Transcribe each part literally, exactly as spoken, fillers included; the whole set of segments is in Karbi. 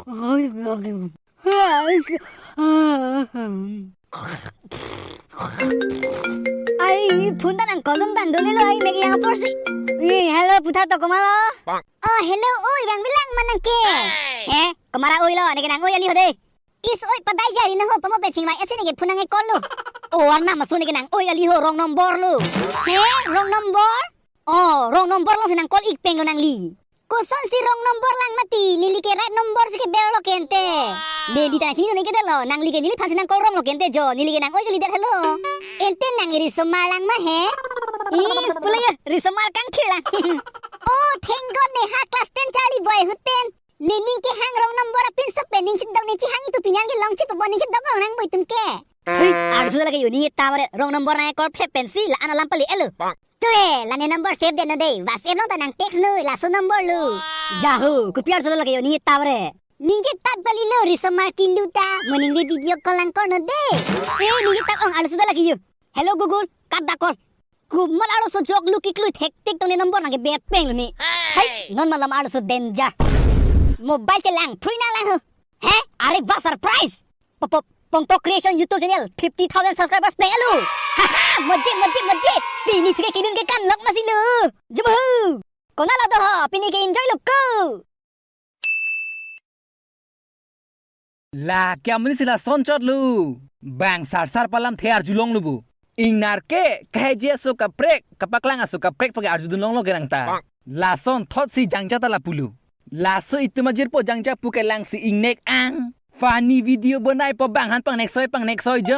Ai, phone ta nang call dun bang dolo lo, ai, mek yang apor si. Eh, hello, putha to, komat lo? Oh, hello, oi, bang bilang ma nang ke. Eh, komat ra oi lo, neke nang oi kali ho de. Is oi, padai jari na ho, pamo pen chingvai esi neke phone nang call lo. Oh, arnam aso neke nang oi kali ho, wrong number lo. He, wrong number? Oh, wrong number lo si nang call ik peng lo nangli. Kosonsi wrong number lang mati, neli ke right number si keber lo ke ente. Neli ta nang chini neke det lo, nangli ke neliphan si nang call wrong lo ke ente jo, neli ke nang oi kalidet helo. Ente nang risomar lang ma he? Ih, pulo ya, risomar kangthir lang. Oh, thank God ne ha class ten charli boy ahut pen. Nening kehang wrong number apinso pen ning chedok ning chehang itu pini an ke long chit pabon ning chedok long nang boy tum ke. Hei, arjuda lake yo, ne ta bare wrong number nang call phlep pensi la-an alam pali elo. Tue, la ne number save det non de, WhatsApp along ta nang text noi, laso number lo. Jahu, kopi arjuda lake yo, ne ta bare. Ningje tap kali lo, risomar kilu ta, mo ningve video call nang call non de. Eh, ningje tap ong, arjuda lake yo. Hello Google, cut the call. Komat arloso jok lukik lui thektik tong ne number nang keber peng lo ne. Hai, non malam arloso danger. Mobile chelang, phrui nang lang ho. He, are ba surprise. Po, po, Pongto Creation YouTube channel, fifty thousand subscribers peng alo. Haha, mojek, mojek, mojek. Pini thike kinun ke kan lok masi lo. Jubuhu. Konat lo do ho, pini ke enjoy lo ko. La ke amonit si lason chot lo. Bang sarsar palamthe arjulong lo bo. Ingnar ke, kahai ji aso kaprek, kapaklang aso kaprek pake arjudun longlo kerang ta. Lason thot si Jangja ta lapu lo. Laso itum ajirpo Jangja pu kelang si ingnek ang. Funny video bonai po bang han pangnek soi pangnek soi jo.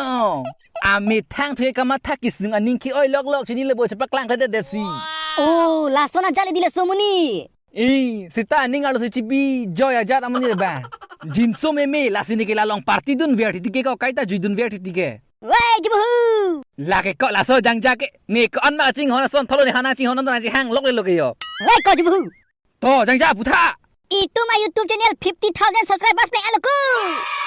Amethang thue kamatha kisung aning ke-oi lok lok chini le bo chepaklang kede desi. Oh, lason ajat le di laso amonit. Eh, seta ning arlo si chibi joy ajat amonit ba. Jinso meme lasi neke la long party dunver titi ke ko kaita jui dunver titi ke. Wei, jubuhu. Lake ko laso Jangja ke. Ne ko-an ma chinghon ason thot lo ne ha nang chinghon nang chehang lok le lo ke yo. Wei, ko jubuhu. To, Jangja putha. Itum a YouTube channel fifty thousand subscribers peng alo ko.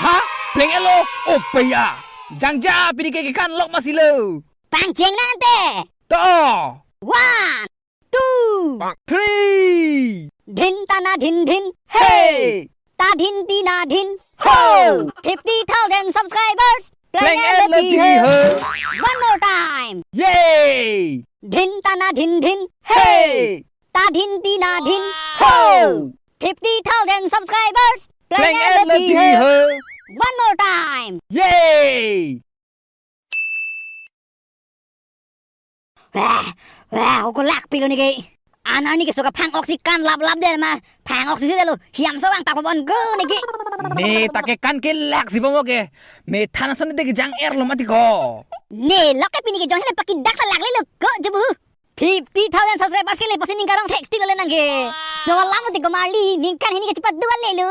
Ha? Peng alo? Oh, peya. Jangja pini ke kekan lok masi lo. Pangcheng nang te. To. One, two, three. Dhin tana dhin dhin. Hey. Ta dhin tina dhin. Ho. Fifty thousand subscribers. Peng alo phi ho. One more time. Yay. Dhin tana dhin dhin. Hey. Ta dhin tina dhin. Ho. Fifty thousand subscribers. Peng alo phi ho. One more time. Yay. Wah, wah, ako lak pilo neke. Anak neke so kaphang-ok si kan lap lap de ma. Phang-ok si de lo. Hiam so bang pak pabon go neke. Ne ta kekan ke lak si pamo ke. Methan ason de ke jang-er lo mati ko. Ne lok ke pini ke jong hele pakidak sa lak le lo ko jubuhu. Fifty thousand subscribers ke le posi ningkarong thektik le nang ke. Dolang lo ti komarli ningkan hini ke chepadua le lo.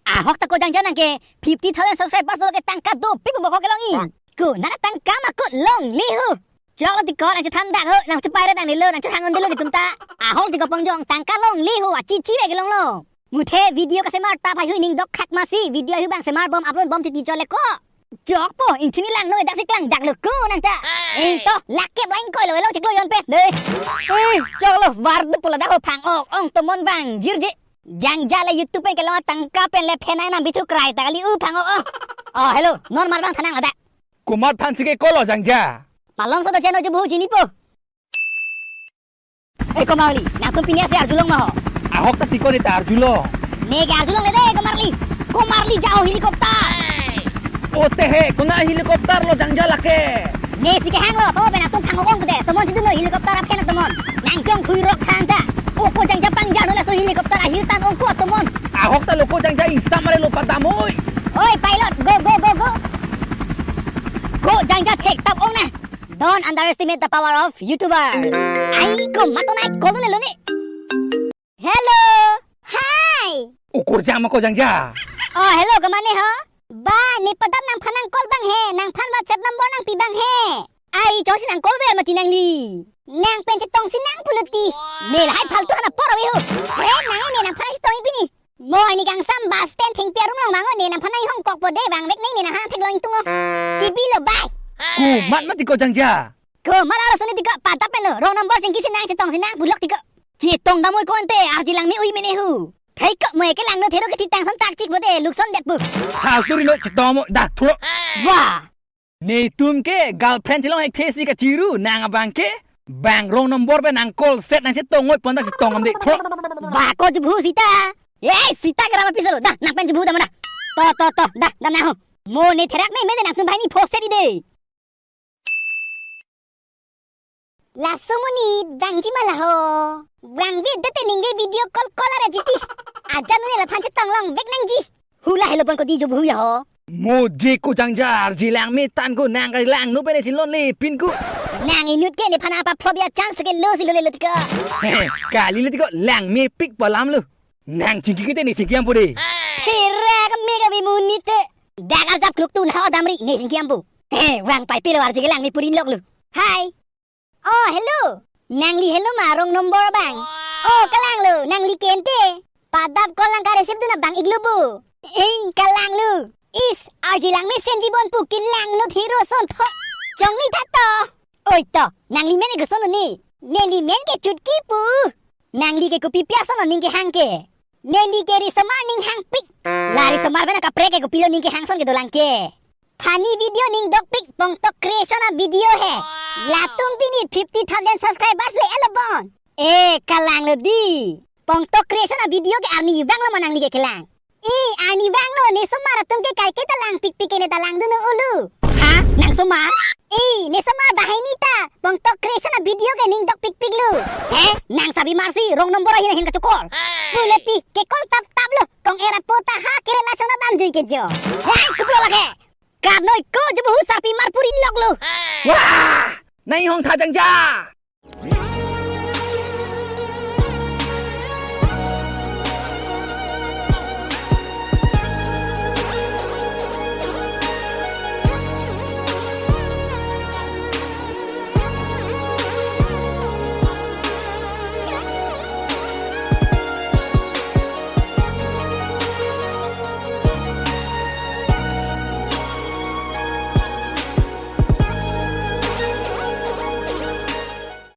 Ahok ta ko Jangja nang ke fifty thousand subscribers lo ke tangka dopik bokok kelong i. Ko nang tangka ma ko longle ho. Chok lo ti ko nang chethan dak ho, nang chepai ra dang ne lo, nang chethang un de lo di tum ta. Ahok ti ko pongjong tangka longle ho, achichi ve kelong lo. Muthe video kasemar ta phai hui ning dok khak masi, video hui bang semar bom upload bom titi chole ko. Chok po, ingthini lang noi dak si klang dak lo ko nang ta. Ing to, lak ke bang koi lo lo chiklo yon pe. De. Eh, chok lo, var du pula dak ho phang-ok, ong tomon bang, jirje. Jangja le YouTube pen kelong tangka pen le phenai nang bithu krai ta kali u phang-ok, oh. Oh, hello, non mar bang thanang ada. Komat phan si ke kolo Jangja. Palong so ta cheno jubuhu chini po. Eh, komarli, nangtum pini ase arjulong ma ho? Ahok ta ti ko ne ta arjulong. Ne ke arjulong le de, komarli. Komarli ja ho helicopter. O te he, kona helicopter lo Jangja lake. Ne si kehang lo, to pen nangtum phang-ok ong de, tomon si dun lo helicopter aphen tomon. Nang jong thui rok than ta. O ko Jangja pangja no laso helicopter ahir tan ong ko tomon. Ahok ta lo ko Jangja ingsamare lo padam oi. Oi, pilot, go, go, go, go. Ko Jangja thek tap ong na. Don't underestimate the power of YouTubers. Ai ko mato nai ko le lo ne. Hello. Hi. Ukur jang ma ko Jangja. Oh, hello, komat ne ho? Ba, ne padam nangphan nang call bang he, nangphan WhatsApp number nangpi bang he. Ai, chongsi nang call be mati nangli. Nang pen chetong si nang pulo ti. Ne lahai faltu hana por ave ho. He, nang ne nangphan chetong pini. Mo ani kangsam bus stand thengpi arum long mango ne nangphan nang hong kok po de bang vek ne ne nang hang thek long tung o. Tibi lo bai. Komat mati ko Jangja. Komat arloso ne ti ko padap pen lo. Wrong number singki si nang chetong si nang pulok ti ko. Chetong damoi ko ante arji lang me ui mene hu. Thei ko mo, kelang no thero ke thitang son takchik bote lukson det pu. Hal turi no chetong mo, dah thuro. Wah. Netum ke girlfriend chelong hek thesi kachiru, nang abang ke bang wrong number pen nang call set nang chetong ngoi pon ta chetong am de thuro. Ba ko jubhu sita. Eh, sita ke rama pisolo. Dah, nang pen jubhu dah mana. To, to, to, dah, dah nahu. Mo ne therak me, me nangtum bahini post set ide. Laso monit vangji ma la ho. Vangve det te ningve video call call ara jiti. Ajan ne laphan chetong longvek nangji. Hula helo bon ko di jubhu ya ho. Mo je ko jangjar je lang me tan ko nang ka lang no pene chinlon le pin ko. Nang inut ke nephan apa flop ya chance ke lo si lo le lo tiko. Kali le tiko lang mepik palam lo. Nang chingki kete ne chingki am pore. Hera ka me ka bi monit te. Dak arjap kluk tu na ho damri ne chingki am pu. He, vang pai pilo arje ke lang me purin lok lo. Hi. Oh, hello. Nangli hello ma wrong number bang. Oh, kalang lo, nangli kente. Padap call nang ka receive dun abang iglo bo. Eh, kalang lo. Is, arje lang me senji bon pu kelang no thero son tho. Chongni tha to. Oi to, nangli men ke son ni. Neli men ke Chutki pu. Nangli ke kopi pi ason ning kehang ke. Neli ke risomar ning hangpik. La risomar pen kaprek ke kopilo ning kehang son ke dolang ke. Funny video ning dokpik Pongtok Creation a video he. Latum pini fifty thousand subscribers le elo bon. Eh, kalang lo di. Pongtok Creation a video ke arni vang lo ma nangli ke kelang. Eh, arni vang lo, ne somar atum ke kaike ta langpikpik ke ne ta lang dun ulu. Ha? Nang somar? Eh, ne somar bahini ta Pongtok Creation a video ke ning dokpikpik lo. He? Nang sabi marsi wrong number ahin ahin kachokol. Puleti ke call tap tap lo. Kong era pota ha kere la chona dam jui ke jo. Hai, kuplo lake. Karnoi ko jubhu sarpi mar purin lok lo. Wah! Nai hong tha jangja.